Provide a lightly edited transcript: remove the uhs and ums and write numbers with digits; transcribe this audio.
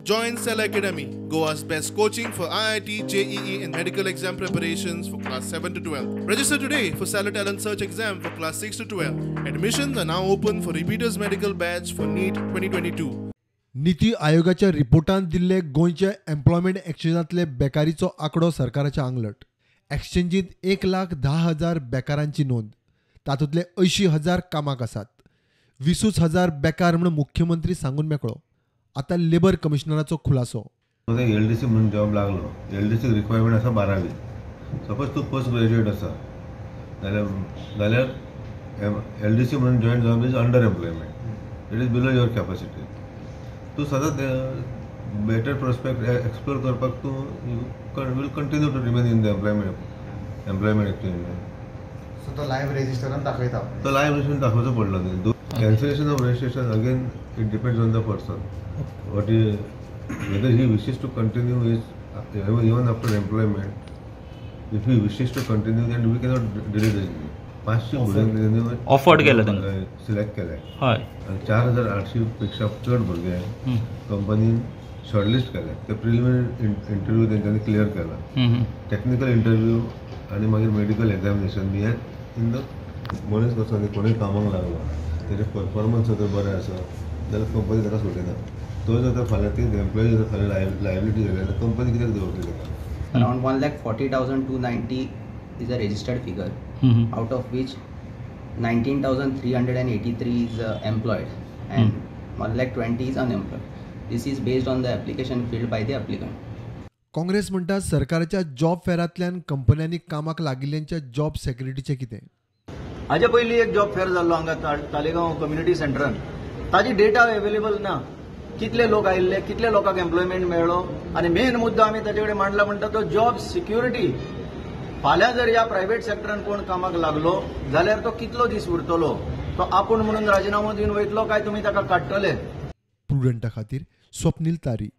Join Cell Academy, Goa's best coaching for IIT, JEE and medical exam preparations for class 7 to 12. Register today for Stellar Talent Search exam for class 6 to 12. Admissions are now open for repeaters medical batch for NEET 2022. निती आयोगाच्या रिपोर्टांत दिल्ले गोंयच्या employment एक्सचेंजांतले बेकारीचो आंकडो सरकाराच्या आंगलट. एक्सचेंजींत 1,10,000 बेकारांची नोंद, तातूंतले 80,000 कामाक आसात. 20,000 बेकार म्हूण मुख्यमंत्री सांगून मेकळो. आतां लेबर कमिशनराचो खुलासो. एलडीसी म्हणून जॉब लागलो, एलडीसी रिक्वायरमेंट आसा 12वी. सपोज तूं पोस्ट ग्रॅज्युएट आसा जाल्यार एलडीसी म्हणून जॉईन जावप is under employment, it is below your capacity. तूं सदांच बेटर प्रोस्पेक्ट एक्सप्लोर करपाक तूं you will continue to remain in the employment exchange. So तो लायव्ह रजिस्टरान दाखयता, तो लायव्ह रजिस्टरान दाखोवचो पडलो न्ही. Cancellation of registration again it depends on the person, what is whether he wishes to continue is even after employment. If he wishes to continue then we cannot delete it. 500 भुरग्यांक offered केलं तांकां, select केलें. हय, आनी 4,800 पेक्षा चड भुरगे कंपनीन शॉर्टलिस्ट केले. ते प्रिलिमिनरी इंटरव्यू तेंच्यांनी क्लियर केला, टॅक्निकल इंटरव्यू आनी मागीर मेडिकल एग्जामिनेशन बी. हे इन the मनीस कसो न्ही, कोणूय कामाक लागलो तेजे परफॉर्मन्स जर बरें आसा जाल्यार कंपनी ताका सोडिना. तो जर फाल्यां ती एम्प्लॉई जर फाल्यां लायबिलिटी जाली जाल्यार कंपनी कित्याक दवरतली ताका. Around 1,40,290 is a registered figure, out of which 19,383 is employed and 1,20,000 is unemployed. This is based on the application filled by the applicant. Congress म्हणटा सरकाराच्या जॉब फेरांतल्यान कंपन्यांनी कामाक लागिल्ल्यांच्या जॉब सेक्युरिटीचें कितें. हाजे पयलीं एक जॉब फेर जाल्लो हांगा तालेगांव कम्युनिटी सेंटरान, ताजी डेटा अवेलेबल ना, कितले लोक आयिल्ले, कितले लोकांक एम्प्लॉयमेंट मेळ्ळो. आनी मेन मुद्दो आमी ताचे कडेन मांडला म्हणटा तो जॉब सिक्युरिटी. फाल्यां जर ह्या प्रायव्हेट सेक्टरान कोण कामाक लागलो जाल्यार तो कितलो दीस उरतलो, तो आपूण म्हणून राजिनामो दिवन वयतलो काय तुमी ताका काडटले. प्रुडंटा खातीर स्वप्नील तारी.